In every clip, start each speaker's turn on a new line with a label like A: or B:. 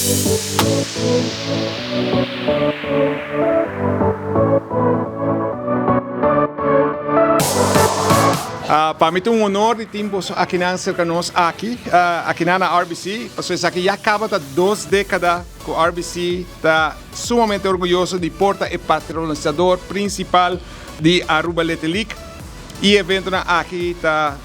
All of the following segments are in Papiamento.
A: Pa mi ta un honor di tin boso akinan serka nos aki, akinan na RBC, pasobra esaki ya kaba ta dos dekada ku RBC ta sumamente orguyoso di por ta e patronisador principal di Aruba Little League. E eventonan aki ta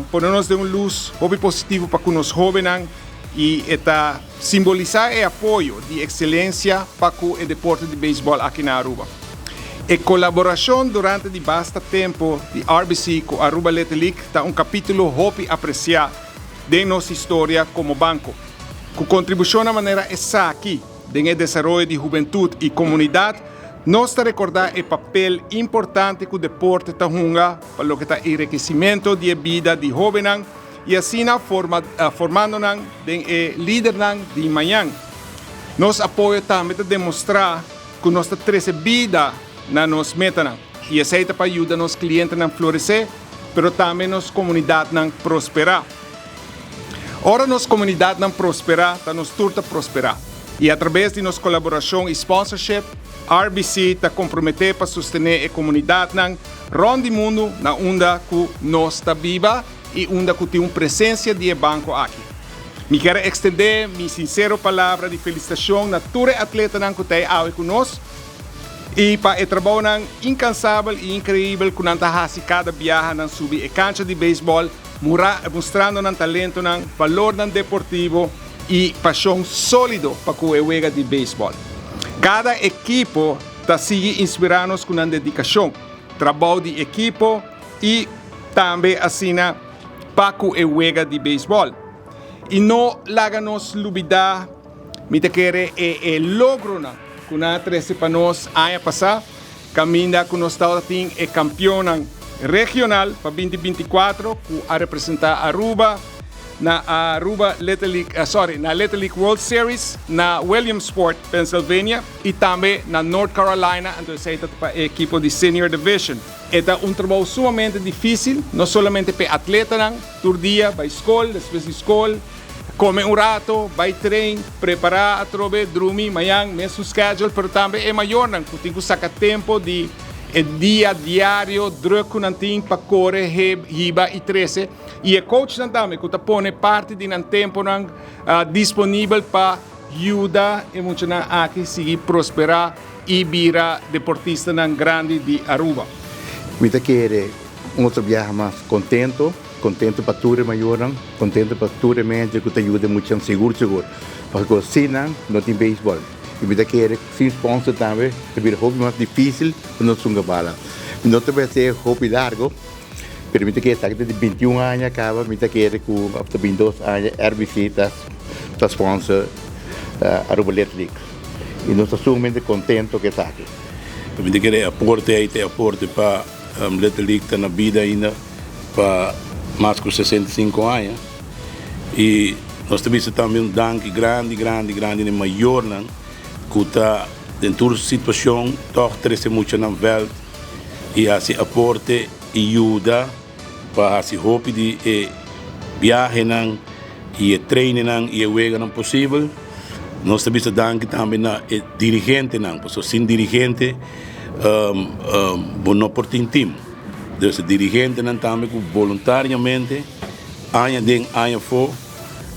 A: pone nos den un luz hopi positivo pa cu nos hobennan y e ta simbolisa e apoyo di excelencia pa cu e deporte di baseball aki na Aruba. E colaboracion durante di basta tempo di RBC cu Aruba Little League ta un capitulo hopi aprecia den nos historia como banco. Cu contribucionnan manera esaki den e desaroyo di hubentud y comunidad, nos ta recorda e papel importante cu deporte ta hunga pa loke ta enriquecimento di e bida di hobennan y asina forma formando nan den e lidernan di mañan. Nos apoyo tambe ta demostra cu nos ta trece bida na nos metanan y esey ta pa yuda nos clientenan florece pero tambe nos comunidadnan prospera. Ora nos comunidadnan prospera ta nos tur ta prospera y a traves di nos colaboracion y sponsorship RBC ta compromete pa sostene e comunidadnan rond di mundo na unda cu nos ta biba y unda cu tin un presencia di e banco aki. Mi kier a extende mi sincero palabra di felicitacion na tur e atletanan cu ta e awe cu nos y pa e trabounan incansabel y increibel cu nan ta haci cada biaha nan subi e cancha di baseball mura mustrando nan talentonan, balornan deportivo y pasion solido pa cu e wega di baseball. Cada ekipo ta sigui inspira nos cu nan dedicacion, trabou di ekipo y tambe asina pa cu e wega di baseball. Y no laga nos lubida, mi ta kere e e logronan cu nan a trece pa nos aña pasa, Caminda cu nos tabata tin e campeonnan regional pa 2024 cu a representa Aruba na Aruba Little League, sorry, na Little League World Series na Williamsport, Pennsylvania y tambe na North Carolina, anto esey ta pa e ekipo di Senior Division. E ta un trabou sumamente dificil, no solamente p'e atletanan, tur dia bay scol, despues di scol, Come un rato, bay train, prepara atrobe, drumi, mañan mesun schedule, pero tambe e mayornan cu tin cu saca tempo di e dia diario druk cu nan tin pa core, hiba y trece. Y e coachnan tambe cu ta pone parti di nan temponan disponibel pa yuda e muchanan aki sigui prospera y bira deportistanan grandi di Aruba.
B: Mi ta kere un otro biaha mas contento. Contento pa tur e mayornan, contento pa tur e manager cu ta yuda e muchanan sigur sigur. Pasobra sin nan no tin baseball. Y mi ta kere sin sponsor tambe ta bira hopi mas dificil pa nos hunga bala. Mi no ta bay hacer hopi largo, pero mi ta kere esaki ta di 21 aña caba, mi ta kere cu after 22 aña RBC ta ta sponsor Aruba Little League. Y nos ta sumamente contento cu esaki.
C: Mi ta kere e aporte ey ta e aporte pa Little League ta na bida ainda. Pa mas ku 65 aña i nos ta bisa tambe un danki grandi grandi grandi na e mayornan ku ta den tur situashon tòg trese muchanan vèlt i hasi aporte i yuda pa hasi hopi di e biahenan i e traininnan i e weganan posibel. Nos ta bisa danki tambe na e dirigentenan pasobra sin dirigente bo no por tin tim. Dus e dirigentenan tambe ku boluntariamente aña den aña afó,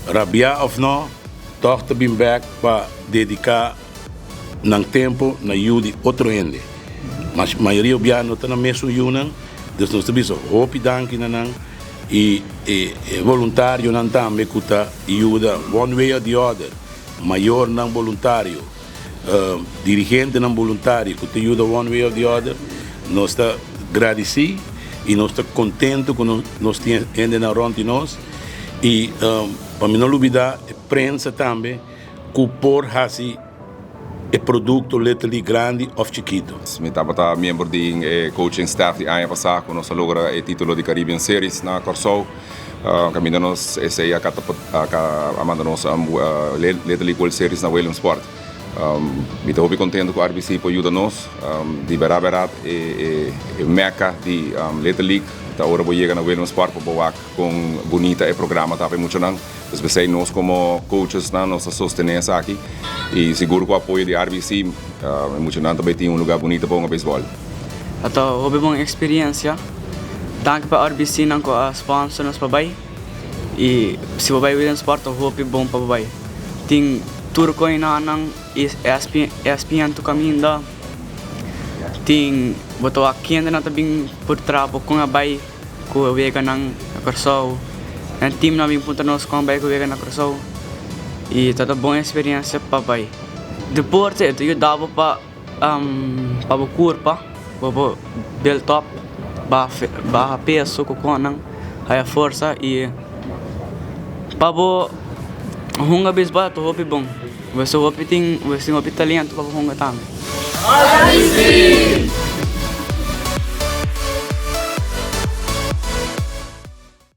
C: rabiá òf nò, tòg ta bin bèk pa dediká nan tempu na yu di otro hende. Mas mayoria bia no ta nan mesun yunan, dus nos ta bisa hopi danki na nan i e voluntarionan tambe ku ta yuda one way or the other, mayornan boluntario. Dirigentenan boluntario ku ta yuda one way or the other, nos ta gradisí i nos ta kontentu ku nos tin hendenan rònt di nos. I pa mi no lubidá e prensa tambe ku por hasi e produkto letterly grandi òf chikitu.
D: Mi tabata miembro di e coaching staff di aña pasá ku nos a logra e título di Caribbean Series na Kòrsou. Kaminda nos esei a a manda nos Little League World Series na Williamsport. Mi ta hopi contento cu RBC por yuda nos. Di berdad berdad e mecca di Little League ta ora bo yega na Williamsport pa bo wak con bunita e programa ta pa e muchanan. Pues p'esey nos como coachesnan nos ta sostene esaki y sigur cu apoyo di RBC e muchanan ta bay tin un lugar bunita pa hunga beisbol.
E: A ta hopi bon experiencia. Danki pa RBC nan cu a sponsor nos pa bay. Y si bo bay Williamsport ta hopi bon pa bo bay. Tin tur coinanan y ESPN tur caminda. Tin bo ta wak kende nan ta bin por tra bo con a bay cu e weganan na Corsou. Nan team nan a bin puntra nos con a bay cu e wega na Corsou. Y ta ta bon experiencia pa bay. Deporte e ta yuda bo pa. Pa bo kurpa bo por build up baha peso ku konan haya forsa i pa bo hunga beisbòl ta hopi bon bo tin hopi talento pa bo hunga tambe.